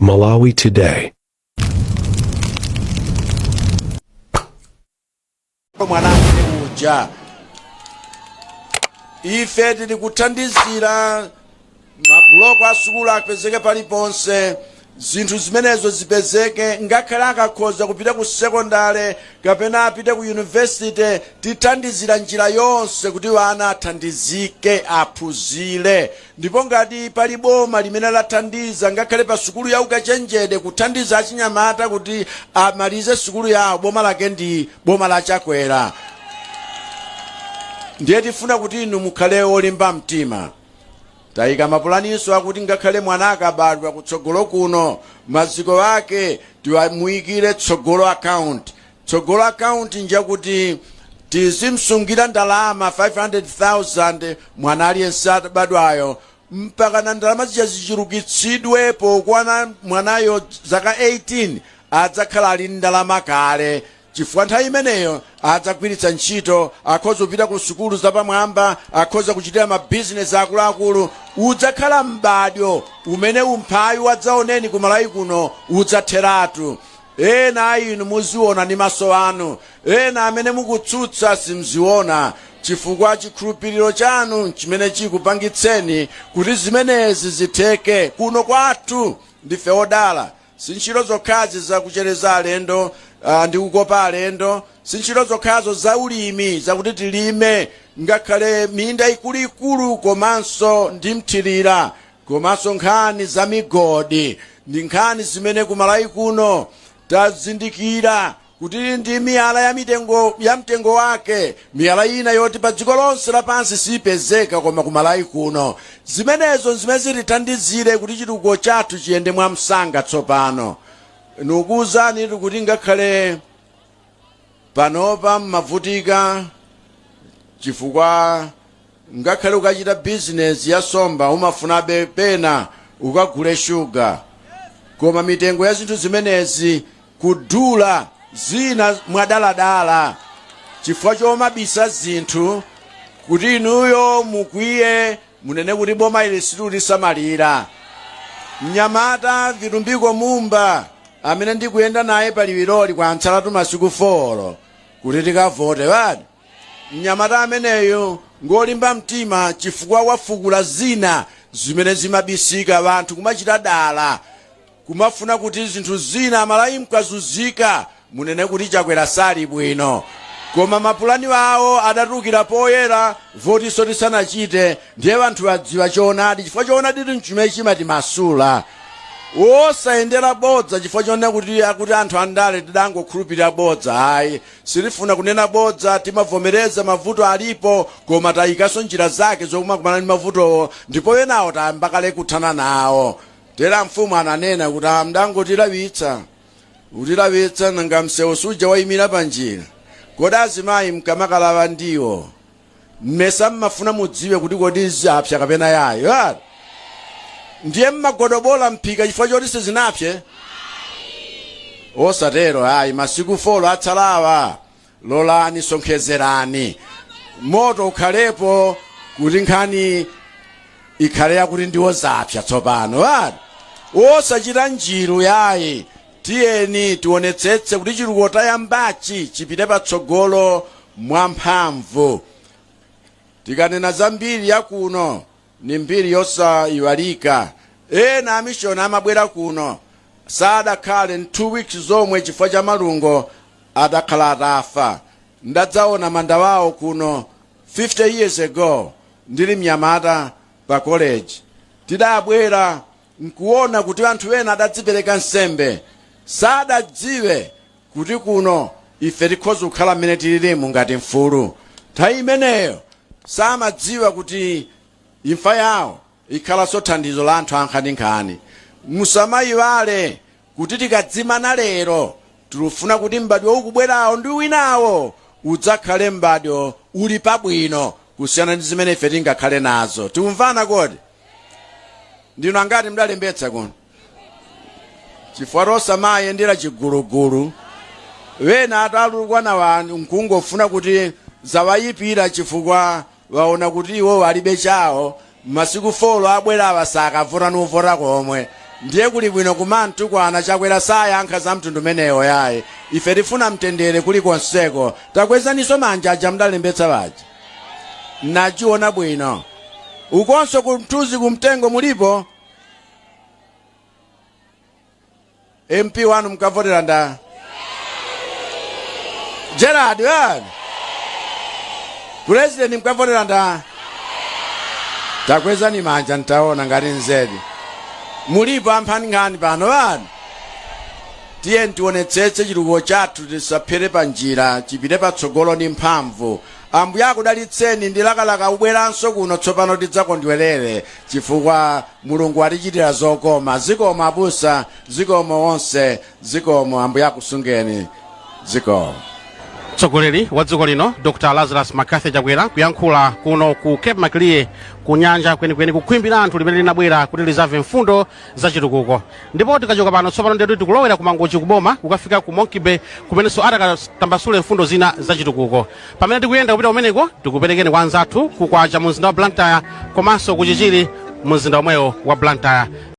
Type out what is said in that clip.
Malawi Today. Mwana amene uja ife tili kuthandizira mabuloko a sukulu apezeke paliponse, zinthu zimenezo zipezeke, ngakhale akakhoza kupita ku sekondale kapena apite ku yunivesite, tithandizira njira yonse kuti wana athandizike, aphunzire. Ndipo ngati pali boma limene lathandiza ngakhale pa sukulu ya ukachenjede kuthandiza achinyamata kuti amalize sukulu yawo, boma lake ndi boma la Chakwera. Ndiye tifuna kuti inu mukhale olimba mtima. Tayika mapulaninso akuti ngakhale mwana akabadwa kutsogolo kuno, maziko ake tiwamuyikire Tsogolo Account. Tsogolo Account njakuti tizimsungira ndalama 500,000 mwana aliyense atabadwayo, mpaka na ndalama zija zichulukitsidwe pokwana mwanayo zaka 18, adzakhala ali ndalama kale, chifukwa nthawi imeneyo adzagwiritsa ntchito, akhoza kupita ku sukulu zapamwamba, akhoza kuchitira mabizinesi akuluakulu. Udzakhala m'badwo umene umphawi wadzaoneni ku Malawi kuno udzatheratu. Ena a inu muziona ndi maso anu, ena amene mukutsutsa simziona, chifukwa chikhulupiriro chanu chimene chikupangitseni kuti zimenezi zitheke. Kuno kwathu ndife odala. Si ntchito zokhazi zakuchereza alendo ndi kukopa alendo, si ntchito zokhazo za ulimi, zakuti tilime ngakhale minda ikuluikulu komanso ndi mthirira, komanso nkhani za migodi ndi nkhani zimene kumalawi kuno tazindikira kuti ndi miyala ya mitengo ya mtengo wake, miyala ina yoti pa dziko lonse lapansi sipezeka koma kumalawi kuno. Zimenezo zimene zitithandizire kuti chitukuko chathu chiyende mwamsanga. Tsopano nikuwuzani kuti ngakhale panopa mmavutika, chifukwa ngakhale ukachita bizinesi ya somba umafunabe pena ukagule shuga, koma mitengo ya zinthu zimenezi kudula zina mwadaladala chifukwa chomabisa zinthu kuti inuyo mukwiye, munene kuti boma ili silikusamalira. Mnyamata Vitumbiko Mumba amene ndikuyenda naye paliwiroli, kwatsalatu masiku 4 kuti tikavote wadi, mnyamata ameneyo ngolimba mtima chifukwa wafukula zina zimene zimabisika, anthu kumachita dala kumafuna kuti zinthu zina Amalawi mkazunzika munene kuti Chakwera sali bwino, koma mapulani awo adatulukira poyera votiso tisanachite. Ndiye anthu adziwa choonadi, chifukwa choonadi nchimene chimatimasula, wosayendera bodza, chifukwa chonena kuti akuti anthu andale tidangokhulupirira bodza. Ayi, sitifuna kunena bodza. Timavomereza mavuto alipo, koma tayikanso njira zake zokumakumana ndi mavutowo, ndipo enawo tayamba kale kuthana nawo. Tera mfumu ananena kuti amdangotilawitsa, kutilawitsa, nanga msewu suja wayimira panjira? Kodi azimayi mkamakalawa ndiwo mmesa mmafuna mudziwe kuti kodi zapsa kapena yayi? Ah! Ndiye mmagodobola mphika chifukwa choti sizinapse? Osatero ayi. Masiku 4 atsalawa, lolani, sonkhezerani moto ukhalepo kuti nkhani ikhale yakuti ndiwo zapsa tsopano. Ah! Osachita njiru yayi. Tiyeni tionetsetse kuti chitukuko tayambachi chipite patsogolo mwamphamvu. Tikanena za mbiri ya kuno, ni mbiri yosayiwalika. Ena amishoni amabwera kuno sadakhale 2 weeks zomwe, chifukwa cha malungo adakhala atafa. Ndadzaona manda wawo kuno 50 years ago, ndili mnyamata pa college. Tidabwera nkuona kuti anthu ena adadzipereka nsembe, sadadziwe kuti kuno ife tikhoza kukhala mmene tililimu ngati mfulu. Nthawi imeneyo samadziwa kuti imfa yawo ikhalanso thandizo la anthu ankhaninkhani. Musamayiwale kuti tikadzimana lero, tikufuna kuti m'badwo ukubwerawo ndi winawo udzakhale m'badwo uli pabwino kusiyana ndi zimene ife tingakhale nazo. Tikumvana kodi? Ndinu angati mudalembetsa kuno? Chifukwa tosamayendera chigulugulu, wena atalukwana wanthu nkungofuna kuti zawayipira chifukwa waona kuti iwo alibe chawo. Masiku 4 abwerawa sakavota nuvota komwe. Ndiye kuli bwino kumantukwana. Chakwera sayankha za mtundu umenewo yayi. Ife tifuna mtendere kulikonseko. Takwezaniso manja aja mudalembetsa paja, nachiona bwino. Ukonso kumtuzi kumtengo mulipo MP wanu mkavotera nda Gerard wani, president mkavotera nda. Takwezani manja ntaona ngati nzedi mulipo amphaninkhani pano wani. Tiye tionetsetse chitukuko chathu tisaphere pa njira, chipite patsogolo ndi mphamvu. Ambuye akudalitseni. Ndilakalaka kubweranso kuno tsopano tidzakondwerere chifukwa Mulungu atichitira zokoma. Zikomo abusa, zikomo onse, zikomo. Ambuye akusungeni, zikomo. Mtsogoleri wa dziko lino Dr Lazarus McCarthy Chakwera kuyankhula kuno ku Cape Maclear, ku nyanja kwenikweni, kukhwimbi la anthu limene linabwera kuti lizamve mfundo za chitukuko. Ndipo tikachoka pano tsopano ndetu tikulowera ku Mangochi kuboma, kukafika ku Monkey Bay kumenenso atakatambasule mfundo zina za chitukuko. Pamene tikuyenda kupita kumeneko, tikuperekeni kwa anzathu ku Kwacha mu mzinda wa Blantyre komanso ku Chichiri mu mzinda omwewo wa Blantyre.